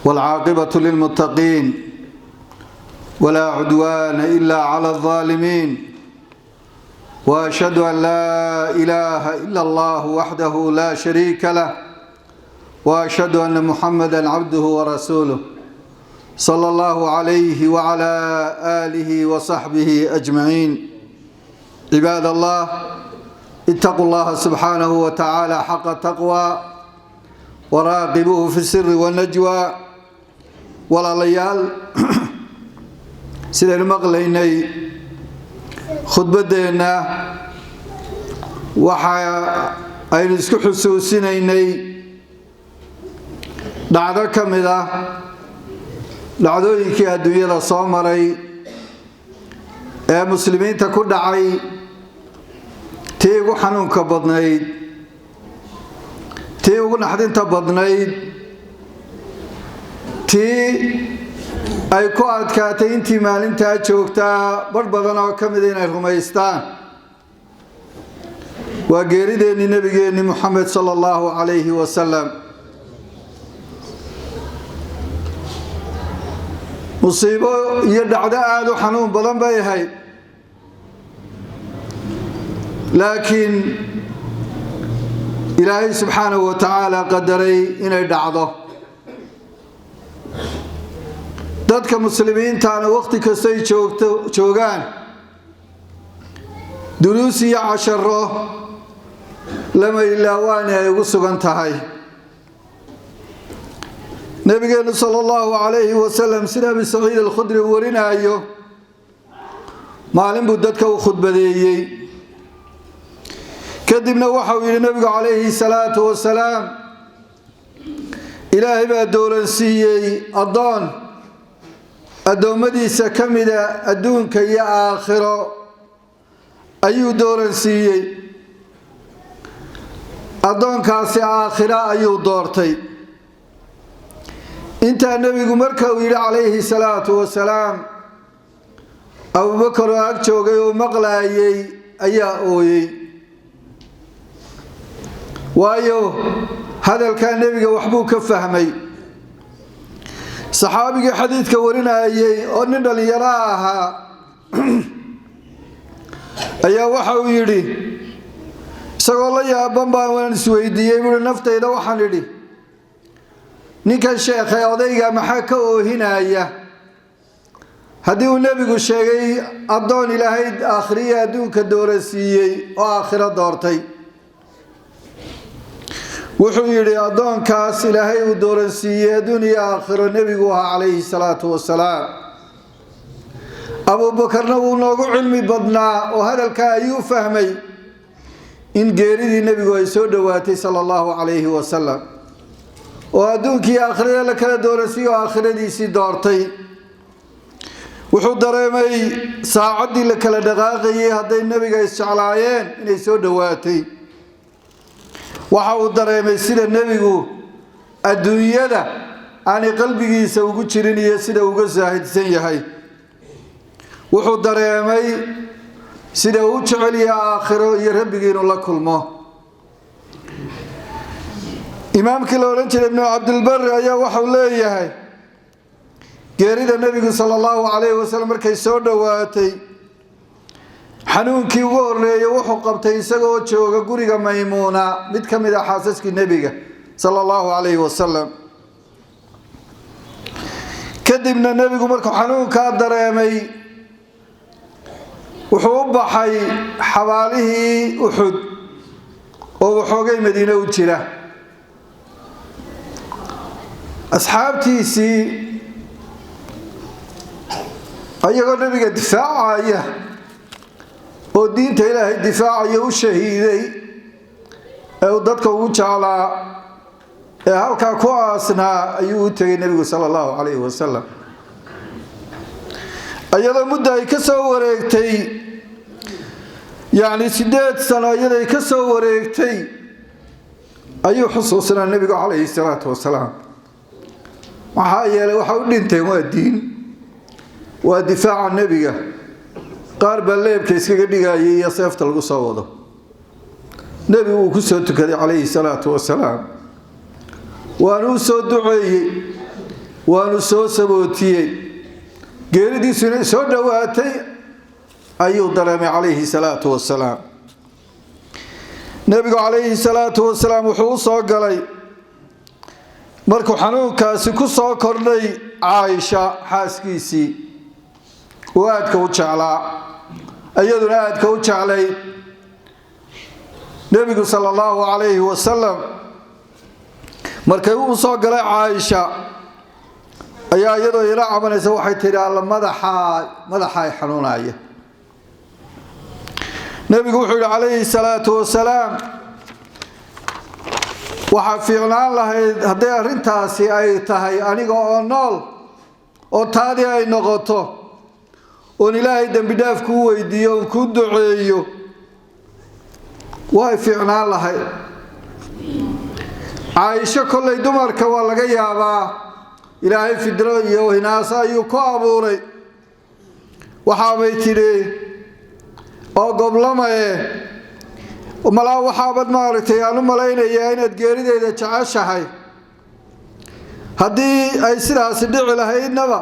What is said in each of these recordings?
والعاقبة للمتقين، ولا عدوان إلا على الظالمين، وأشهد أن لا إله إلا الله وحده لا شريك له، وأشهد أن محمدا عبده ورسوله صلى الله عليه وعلى آله وصحبه أجمعين. عباد الله، اتقوا الله سبحانه وتعالى حق التقوى وراقبوه في السر والنجوى. Walaalayaal, sidaynu maqlaynay khudbaddeenna, waxa aynu isku xusuusinaynay dhacdo ka mid ah dhacdooyinkii adduunyada soo maray ee muslimiinta ku dhacay, tii ugu xanuunka badnayd, tii ugu naxdinta badnayd, tii ay ku adkaatay intii maalintaa joogtaa bar badan oo ka mida inay rumaystaan. Waa geerideennii nebigeennii Muxamed sala allahu calayhi wasalam. Musiibo iyo dhacdo aada u xanuun badan bay ahayd, laakiin Ilaahay subxaanahu wa tacaala qadaray inay dhacdo. Dadka muslimiintaana wakhti kastay joogto joogaan duruus iyo casharo lama ilaawaani ay ugu sugan tahay. Nabigeenu sala allahu calayhi wasalam, sida Abi Saciid Alkhudri uu warinaayo, maalin buu dadka u khudbadeeyey. Kadibna waxau yidhi nabigu calayhi salaatu wasalaam: Ilaahay baa dooransiiyey addoon addoommadiisa ka mida, adduunka iyo aakhiro ayuu dooransiiyey. Addoonkaasi aakhiro ayuu doortay. Intaa nebigu marka uu yidhi calayhi salaatu wasalaam, Abubakar oo ag joogay oo maqlaayay ayaa ooyey, waayo hadalkaa nebiga waxbuu ka fahmay. Saxaabigii xadiidka warinayey oo nin dhallinyaro ahaa ayaa waxa uu yidhi, isagoo la yaaban baan waan isweydiiyey buui naftayda, waxaan idhi: ninkan sheekhay odayga maxaa ka oohinaya haddii uu nebigu sheegay addoon Ilaahay aakhiriya adduunka dooransiiyey oo aakhiro doortay? Wuxuu yidhi addoonkaas Ilaahay uu dooransiiyey adduun iyo aakhiro nebigu ahaa calayhi salaatu wasalaam. Abuubakarna wuu noogu cilmi badnaa oo hadalkaa ayuu fahmay in geeridii nebigu ay soo dhowaatay sala allahu calayhi wasalam, oo adduunkii aakhirada la kala dooransiiye oo aakhiradiisii doortay. Wuxuu dareemay saacaddii la kala dhaqaaqayay hadday nebiga isjeclaayeen inay soo dhowaatay. Waxa uu dareemay sida nebigu adduunyada aanay qalbigiisa ugu jirin iyo sida uga saahidsan yahay. Wuxuu dareemay sida uu jecel yahay aakhiro iyo rabbigii inuu la kulmo. Imaamkii la odhan jiray Ibnu Cabdilbari ayaa waxau leeyahay, geerida nebigu sala allahu calayhi wasalam markay soo dhowaatay, xanuunkii ugu horeeyey wuxuu qabtay isagoo jooga guriga Maymuuna, mid ka mid ah xaasaskii nebiga sala allahu calayhi wasalam. Kadibna nebigu markuu xanuunkaa dareemay, wuxuu u baxay xabaalihii Uxud oo waxoogay Madiine u jira. Asxaabtiisii ayagoo nebiga difaacaya oo diinta Ilaahay difaacaya u shahiiday ee uu dadka ugu jeclaa ee halkaa ku aasnaa ayuu u tegay nebigu sala allahu calayhi wasalam. Iyadoo muddo ay ka soo wareegtay, yacni 8 sano iyaday ka soo wareegtay, ayuu xusuusnaa nebigu calayhi salaatu wasalaam. Maxaa yeelay, waxa u dhinteen waa diin, waa difaaca nebiga. Qaar baa leebka iskaga dhigayay iyo seefta lagu soo wado. Nebigu uu ku soo tukaday calayhi salaatu wasalaam, waana u soo duceeyey. Waanu soo sabootiyey, geeridiisu inay soo dhowaatay ayuu dareemay calayhi salaatu wasalaam. Nebigu calayhi salaatu wasalaam wuxuu u soo galay markuu xanuunkaasi ku soo kordhay Caaisha xaaskiisii uu aadka u jeclaa, iyaduna aadka u jeclay. Nebigu sala allahu calayhi wasalam markay u soo galay Caaisha ayaa iyadoo ila cabanaysa waxay tidhi: "Alla, madaxaa, madaxaa xanuunaya." Nebigu wuxuu yihi calayhi salaatu wasalaam: "Waxaa fiicnaan lahayd hadday arrintaasi ay tahay aniga oo nool oo taadii ay noqoto, oon Ilaahay dembi dhaaf kuu weydiiyo, oon kuu duceeyo, way fiicnaan lahayd." Caaisho kollay dumarka waa laga yaabaa Ilaahay fidro iyo hinaaso ayuu ku abuuray. Waxaabay tidhi: "Oo goblamaye, malaa waxaabad maaragtay aan u malaynayaa inaad geerideeda jeceshahay. Haddii ay sidaasi dhici lahaydnaba,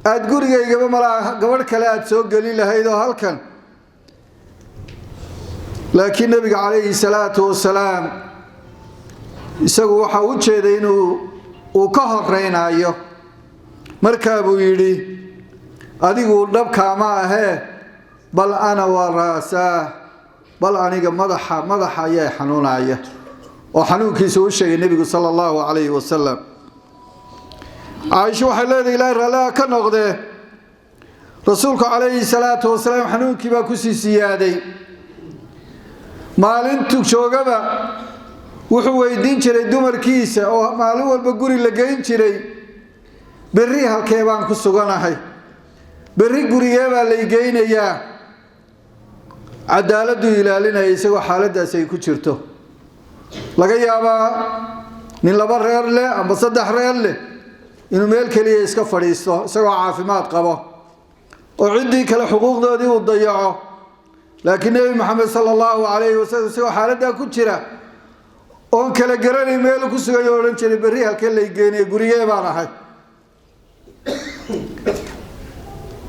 aada gurigaygaba malaa gabadh kale aada soo gelin lahayd oo halkan." Laakiin Nebiga calayhi salaatu wasalaam isagu waxa u jeeday inuu uu ka horeynayo. Markaa buu yidhi: "Adigu dhabkaama ahee, bal ana waa raasaa, bal aniga madaxa, madaxa ayaa xanuunaya." Oo xanuunkiisa u sheegay Nebigu sala allahu calayhi wasalam. Caaisho waxay leedahay, Ilaahay raalliha ka noqdee, Rasuulku calayhi salaatu wasalaam xanuunkii baa kusii siyaaday. Maalintu joogaba wuxuu weydiin jiray dumarkiisa, oo maalin walba guri la geyn jiray: "Berri halkee baan ku suganahay? Berri gurigee baa lay geynayaa?" Cadaaladuu ilaalinaya isagoo xaaladaasi ay ku jirto. Laga yaabaa nin laba reer leh amba saddex reer leh inuu meel keliya iska fadhiisto isagoo caafimaad qabo, oo ciddii kale xuquuqdoodii uu dayaco. Laakiin Nebi Maxamed sala allahu calayhi wasalam isagoo xaaladdaa ku jira oon kala garanay meelu ku sugayo, odhan jiray: "Berri halkee lay geenaya? Gurigee baan ahay?"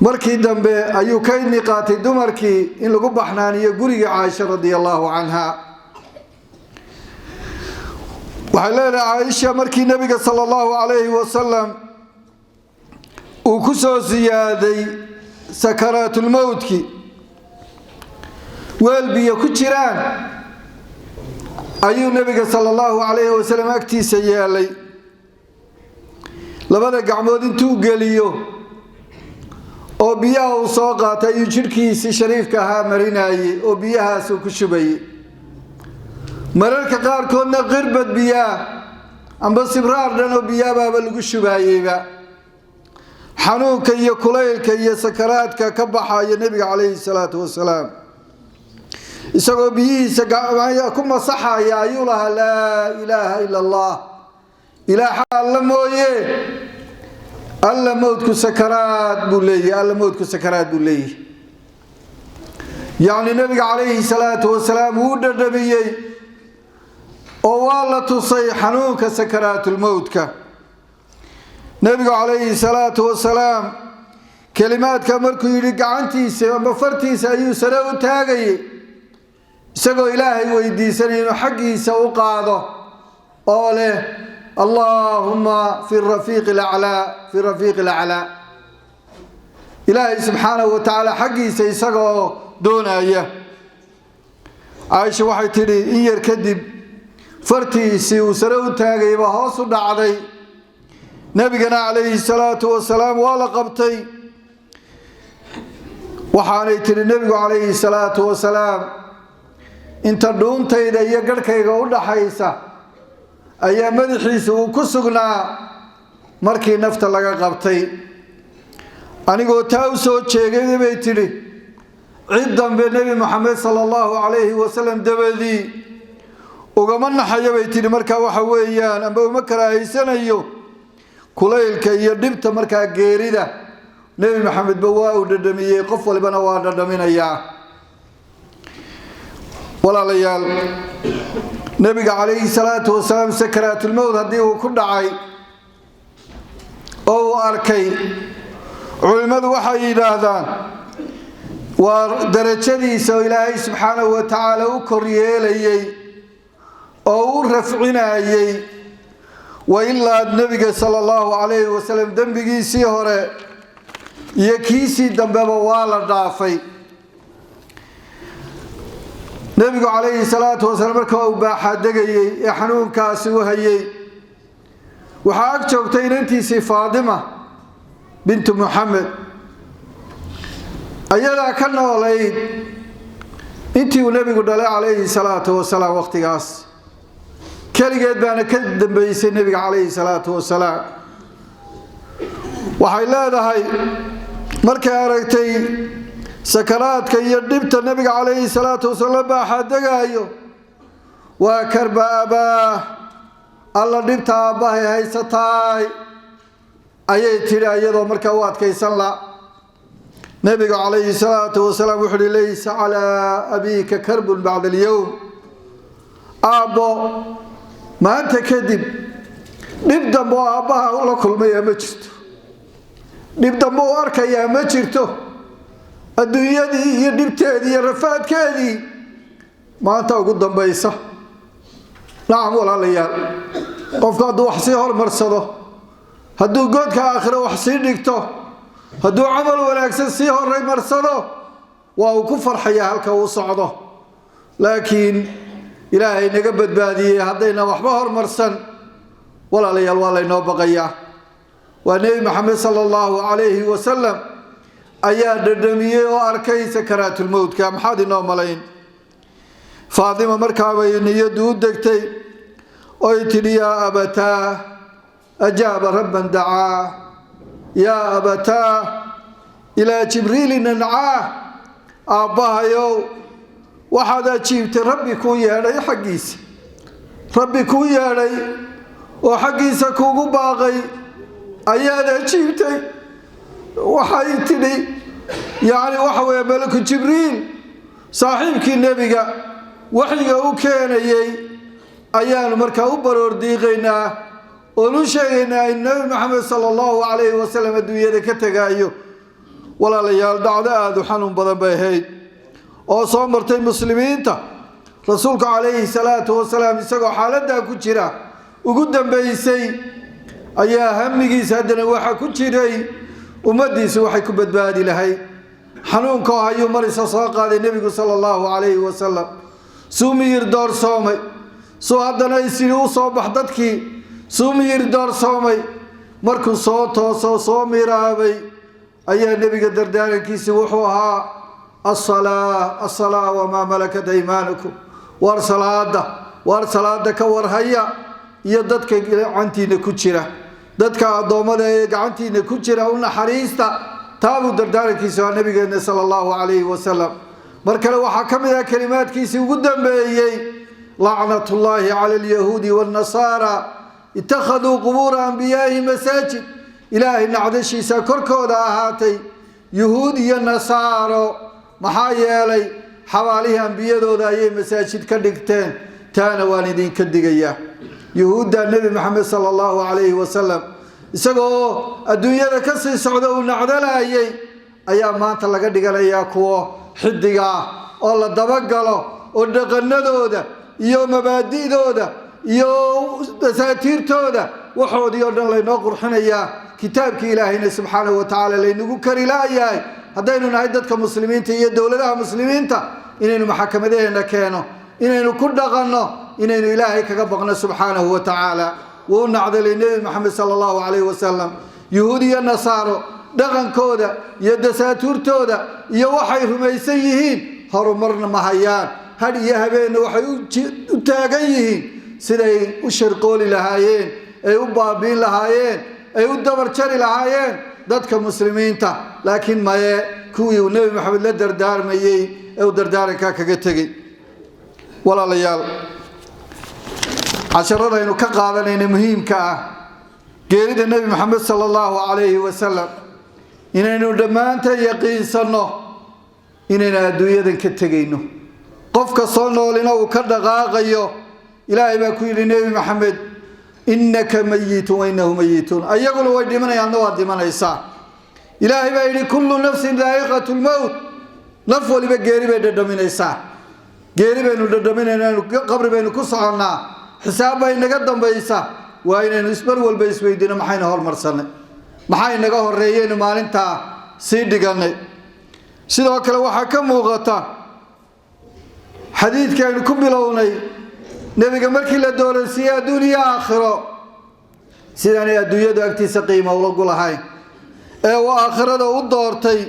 Markii dambe ayuu ka idni qaatay dumarkii in lagu baxnaaniyo guriga Caaisha radia allahu canha. Waxay leedahay Caaisha, markii Nebiga sala allahu calayhi wasalam uu ku soo siyaaday sakaraatulmowtki, weel biyo ku jiraan ayuu Nebiga sala allahu calayhi wasalam agtiisa yeelay. Labada gacmood intuu geliyo oo biyaha uu soo qaatay ayuu jidhkiisii shariifka ahaa marinayey oo biyahaasuu ku shubayey. Mararka qaarkoodna qirbad biyaa amba sibraar dhan oo biyaabaaba lagu shubaayeyba, xanuunka iyo kulaylka iyo sakaraadka ka baxaya Nebiga calayhi salaatu wasalaam. Isagoo biyihiisa ku masaxaya ayuu lahaa: "Laa ilaaha ila Allah, ilaaha alla mooye, Alla mowdku sakaraad buu leeyahy, Alla mowdku sakaraad buu leeyahy." Yacni Nebiga calayhi salaatu wasalaam wuu dhadhamiyey oo waa la tusay xanuunka sakaraatulmowdka. Nebigu calayhi salaatu wasalaam kelimaadka markuu yidhi, gacantiisa amba fartiisa ayuu sare u taagayay, isagoo Ilaahay weydiisanaya inuu xaggiisa u qaado oo leh: "Allaahuma fi rafiiqi laclaa, fi rafiiqi laclaa." Ilaahay subxaanahu wa tacaala xaggiisa isagoo doonaya. Caaisha waxay tidhi, in yar kadib fartiisii uu sare u taagayba hoos u dhacday. Nebigana calayhi salaatu wasalaam waa la qabtay. Waxaanay tidhi, nebigu calayhi salaatu wasalaam inta dhuuntayda iyo garhkayga u dhaxaysa ayaa madaxiisa uu ku sugnaa markii nafta laga qabtay. Anigoo taa u soo jeegay, bay tidhi, cid dambe Nebi Maxamed sala allahu calayhi wasalam dabadii ugama naxayo, bay tidhi. Markaa waxa weeyaan amba uma karaahaysanayo kulaylka iyo dhibta markaa geerida. Nebi Maxamedba waa uu dhadhamiyey, qof walibana waa dhadhaminayaa. Walaalayaal, Nebiga calayhi salaatu wasalaam sakaraatulmowt haddii uu ku dhacay Oo uu arkay, culimmadu waxay yidhaahdaan waa darajadiisa oo Ilaahay subxaanahu wa tacaala u koryeelayey oo u rafcinayey. Wa ilaa Nebiga sala Allahu calayhi wasalam dembigiisii hore iyo kiisii dambeba waa la dhaafay. Nebigu calayhi salaatu wasalaam marka uu baaxaadegayey ee xanuunkaasi u hayey, waxaa ag joogtay inantiisii Faadima bintu Muxamed. Ayadaa ka noolayd intii uu Nebigu dhalay calayhi salaatu wasalaam. Waqtigaas keligeed baana ka dambeysay Nebiga calayhi salaatu wasalaam. Waxay leedahay, markay aragtay sakaraadka iyo dhibta Nebiga calayhi salaatu wasalaam la baaxaadegaayo, "Waa karba abaah, Alla dhibta aabbahay haysataay," ayay tidhi, iyadoo markaa u adkaysan la. Nebigu calayhi salaatu wasalaam wuxu uhi: "Laysa calaa abiika karbun bacda alyowm." Aabbo, maanta kadib dhib dambe oo aabbaha la kulmayaa ma jirto, dhib dambe u arkayaa ma jirto. Adduunyadii iyo dhibteedii iyo rafaadkeedii maanta ugu dambaysa. Nacam, walaalayaal, qofku hadduu wax sii hormarsado, hadduu goodka aakhiro wax sii dhigto, hadduu camal wanaagsan sii horeymarsado, waa uu ku farxayaa halka uu socdo. Laakiin Ilaahay naga badbaadiyey, haddayna waxba hormarsan, walaalayaal, waa laynoo baqayaa. Waa Nebi Maxamed sala Allahu calayhi wasalam ayaa dhadhamiyey oo arkay sakaraatulmowtka, maxaad inoo malayn? Faatima markaabay niyaddu u degtay oy tidhi: "Yaa abataa, ajaaba rabban dacaa, yaa abataa, ilaa Jibriili nancaa." Aabbahayow, waxaad ajiibtay Rabbi kuu yeedhay xaggiisa, Rabbi kuu yeedhay oo xaggiisa kuugu baaqay ayaad ajiibtay. Waxay tidhi, yacni waxa weeye, malaku Jibriil, saaxiibkii Nebiga waxyiga u keenayey, ayaanu markaa u baroor diiqaynaa oon u sheegaynaa in Nebi Maxamed sala Allahu calayhi wasalam adduunyada ka tegaayo. Walaalayaal, dhacdo aada u xanuun badan bay ahayd oo soo martay muslimiinta. Rasuulku calayhi salaatu wasalaam isagoo xaaladdaa ku jira ugu dambeysay ayaa hamigiisa haddana waxaa ku jiray ummaddiisu waxay ku badbaadi lahayd. Xanuunkoo hayuu marisa soo qaaday Nebigu sala Allahu calayhi wasalam. Suu miyir doorsoomay, suu haddana isyidhi u soo bax dadkii, suu miyir doorsoomay. Markuu soo toosoo soo miraabay ayaa Nebiga dardaarankiisi wuxuu ahaa: "Asalaa, asalaa, wamaa malakat aymaanukum." Waar salaada, waar salaada ka warhaya iyo dadka gacantiina ku jira, dadka addoommada ee gacantiina ku jira u naxariista. Taabuu dardaarankiisu ahaa nabigeena sala Allahu calayhi wasalam. Mar kale waxaa ka mid ah kelimaadkiisii ugu dambeeyey: "Lacnatullaahi cala alyahuudi waannasaara, ittakhaduu qubuura anbiyaa'ihim masaajid." Ilaahay nacdashiisa korkooda ahaatay yuhuud iyo nasaaro, maxaa yeelay xabaalihii ambiyadooda ayay masaajid ka dhigteen. Taana waan idinka digayaa. Yuhuudda Nebi Maxamed sala Allahu calayhi wasalam isagoo adduunyada ka sii socda uu nacdalayay ayaa maanta laga dhiganayaa kuwo xidiga ah oo la dabagalo, oo dhaqanadooda iyo mabaadi'dooda iyo dasaatiirtooda, waxoodii oo dhan laynoo qurxinayaa. Kitaabkii Ilaahayna subxaanahu wa tacaala laynagu kari laayahay, haddaynu nahay dadka muslimiinta iyo dowladaha muslimiinta, inaynu maxakamadaheenna keeno, inaynu ku dhaqanno, inaynu Ilaahay kaga baqno subxaanahu wa tacaala. Wuu nacdalay Nebi Maxamed sala Allahu calayhi wasalam yuhuud iyo nasaaro, dhaqankooda iyo dasaatuurtooda iyo waxay rumaysan yihiin. Horumarna ma hayaan, hadh iyo habeenna waxay u taagan yihiin siday u sharqooli lahaayeen, ay u baabiin lahaayeen, ay u dabar jari lahaayeen dadka muslimiinta. Laakiin maye, kuwii uu Nebi Maxamed la dardaarmayey ee uu dardaarankaa kaga tegey. Walaalayaal, casharadaynu ka qaadanayna muhiimka ah geerida Nebi Maxamed sala Allahu calayhi wasalam, inaynu dhammaanteen yaqiinsanno inaynu adduunyadan ka tegayno, qofka soo noolina uu ka dhaqaaqayo. Ilaahay baa ku yidhi Nebi Maxamed: Innaka mayitun wa innahum mayituun. Ayaguna way dhimanayaanna waad dhimanaysaa. Ilaahay baa yidhi kullu nafsin daa'iqatu lmowt. Naf waliba geeri bay dhadhaminaysaa. Geeri baynu dhadhaminaynaa, qabri baynu ku soconnaa, xisaab baa inaga dambaysa. Waa inaynu ismar walba isweydiino, maxaynu hormarsanay, maxaa inaga horeeyeynu maalintaa sii dhiganay. Sidoo kale waxaa ka muuqata xadiidkii aynu ku bilownay, nebiga markii la dooransiiyey adduun iyo aakhiro, sidaanay adduunyadu agtiisa qiimo ulagu lahayn ee uu aakhirada u doortay.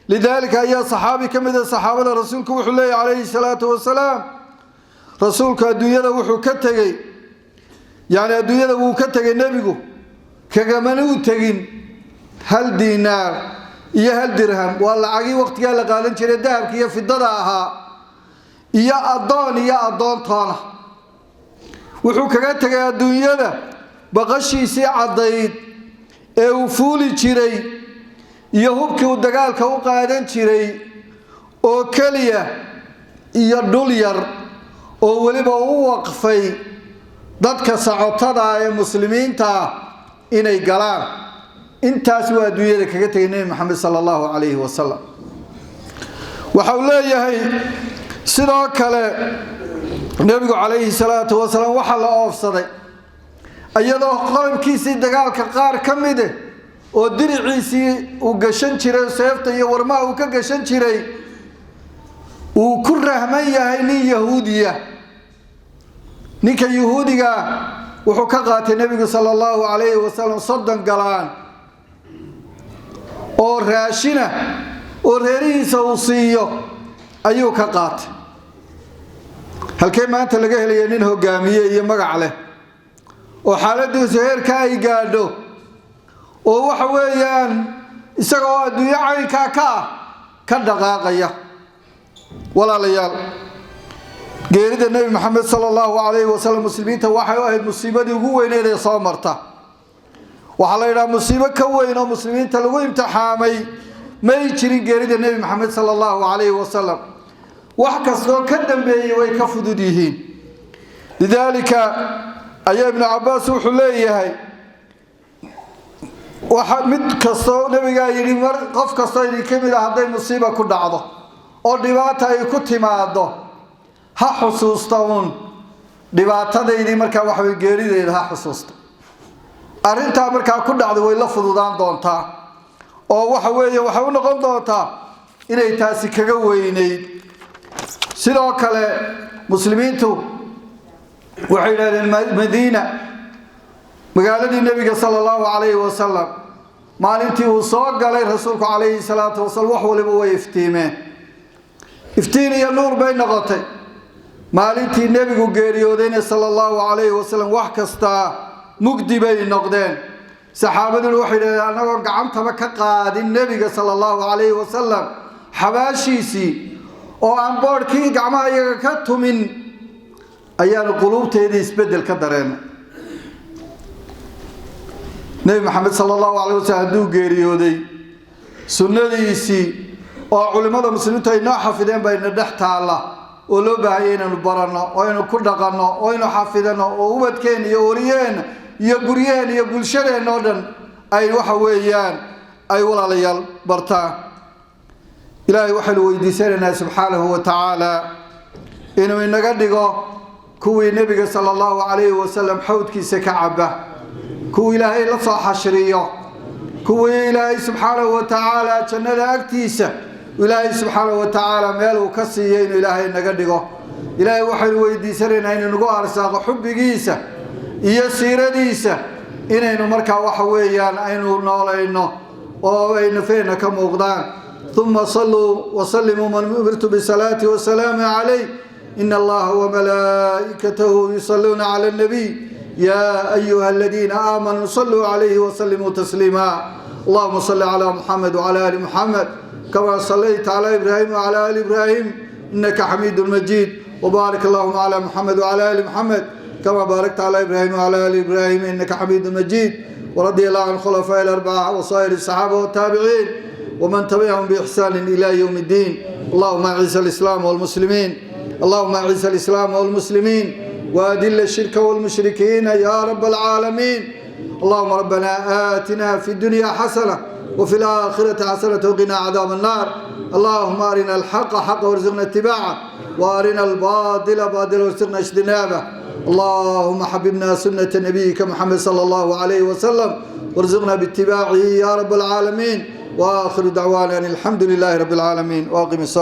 Lidaalika ayaa saxaabi ka mid a saxaabada rasuulku wuxuu leeyahy calayhi salaatu wasalaam, rasuulku adduunyada wuxuu ka tegey, yacni adduunyada wuu ka tegey nebigu, kagamana u tegin hal diinaar iyo hal dirham, waa lacagii waqtigaa la qaadan jiray dahabka iyo fidada ahaa, iyo addoon iyo addoontoona. Wuxuu kaga tegay adduunyada baqashiisii caddayd ee uu fuuli jiray iyo hubkii uu dagaalka u qaadan jiray oo keliya, iyo dhul yar oo weliba u waqfay dadka socotada ee muslimiinta ah inay galaan. Intaas waa adduunyada kaga tegay Nebi Maxamed sala allahu calayhi wasalam. Waxa uu leeyahay sidoo kale nebigu calayhi salaatu wasalaam, waxaa la oofsaday iyadoo qalabkiisii dagaalka qaar ka mide oo diriciisii uu gashan jiray, seefta iyo warmaha uu ka gashan jiray, uu ku rahman yahay nin yahuudiya. Ninka yahuudiga wuxuu ka qaatay nebigu sala allahu calayhi wasalam 30 galaan oo raashina oo reerihiisa uu siiyo ayuu ka qaatay. Halkee maanta laga helaya nin hogaamiye iyo magac leh oo xaaladiisu heerka ay gaadho, oo waxa weeyaan isaga oo adduunyo caynkaa ka ah ka dhaqaaqaya? Walaalayaal, geerida Nebi Maxamed sala allahu calayhi wasalam muslimiinta waxay u ahayd musiibadii ugu weyneed ee soo marta. Waxaa la yidhaha musiibo ka weyn oo muslimiinta lagu imtixaamay may jirin geerida Nebi Maxamed sala allahu calayhi wasalam. Wax kastoo ka dambeeyey way ka fudud yihiin. Lidaalika ayaa Ibnu Cabaas wuxuu leeyahay, waxa mid kastoo nabigaa yidhi, mar qof kastoo idinka mid a hadday musiiba ku dhacdo oo dhibaata ay ku timaado, ha xusuusta uun dhibaatadaydii, markaa waxaway geerideeda ha xusuusta. Arrintaa markaa ku dhacda way la fududaan doontaa, oo waxa weeye waxay u noqon doontaa inay taasi kaga weynayd. Sidoo kale muslimiintu waxay yidhahdeen, Madiina, magaaladii nebiga sala allahu calayhi wasalam, maalintii uu soo galay rasuulku calayhi salaatu wasalam, wax waliba way iftiimeen, iftiin iyo nuur bay noqotay. Maalintii nebigu geeriyoodayna sala allahu calayhi wasalam, wax kastaa mugdi bay noqdeen. Saxaabaduna waxay yidhahdeen, annagoo gacantaba ka qaadin nebiga sala allahu calayhi wasalam xabaashiisii oo aan boodhkii gacmaha iyaga ka tumin, ayaanu quluubteedii isbeddel ka dareennay. Nebi Maxamed sala allahu calayh wasalam hadduu geeriyooday, sunnadiisii oo culimmada muslimiintu ay noo xafideen baa ina dhex taalla, oo loo baahanya inaynu baranno oo aynu ku dhaqanno oo aynu xafidano, oo ubadkeen iyo oriyeen iyo guryaheen iyo bulshadeenna oo dhan ay waxa weeyaan ay walaalayaal bartaan. Ilaahay waxaynu weydiisanaynaa subxaanahu wa tacaala inuu inaga dhigo kuwii nebiga sala allahu calayhi wasalam xawdkiisa ka caba, kuwii Ilaahay la soo xashriyo, kuwii Ilaahay subxaanahu wa tacaala jannada agtiisa Ilaahay subxaanahu wa tacaala meel uu ka siiyo inuu Ilaahay naga dhigo. Ilaahay waxaynu weydiisanaynaa inuu nagu arsaaqo xubbigiisa iyo siiradiisa, inaynu markaa waxa weeyaan aynu noolayno oo ay nafeenna ka muuqdaan. Uma saluu wasalimuu man umirtu bisalaati wasalaamu calayh. In allaha wamalaa'ikatahu yusaluuna cala alnabiy ya ayuha aladiina aamanuu saluu calayhi wasalimuu tasliima. Allahuma salli calaa Muxamed wcala ali Muxamed kama salayta cala Ibraahim wcala ali Ibraahim inaka xamiidu majiid, wbaarik allahuma cala Muxamed wcala ali Muxamed kama baarakta cala Ibraahim wcala ali Ibraahim inaka xamiidu majiid. ورضي الله عن خلفاء الأربعة وصائر الصحابة والتابعين ومن تبعهم بإحسان إلى يوم الدين. اللهم أعز الإسلام والمسلمين، اللهم أعز الإسلام والمسلمين، وأذل الشرك والمشركين يا رب العالمين. اللهم ربنا آتنا في الدنيا حسنة وفي الآخرة حسنة وقنا عذاب النار. اللهم أرنا الحق حقا وارزقنا اتباعه، وأرنا الباطل باطلا وارزقنا اجتنابه. اللهم حببنا سنة نبيك محمد صلى الله عليه وسلم وارزقنا باتباعه يا رب العالمين. وآخر دعوانا أن الحمد لله رب العالمين، وأقم الصلاة.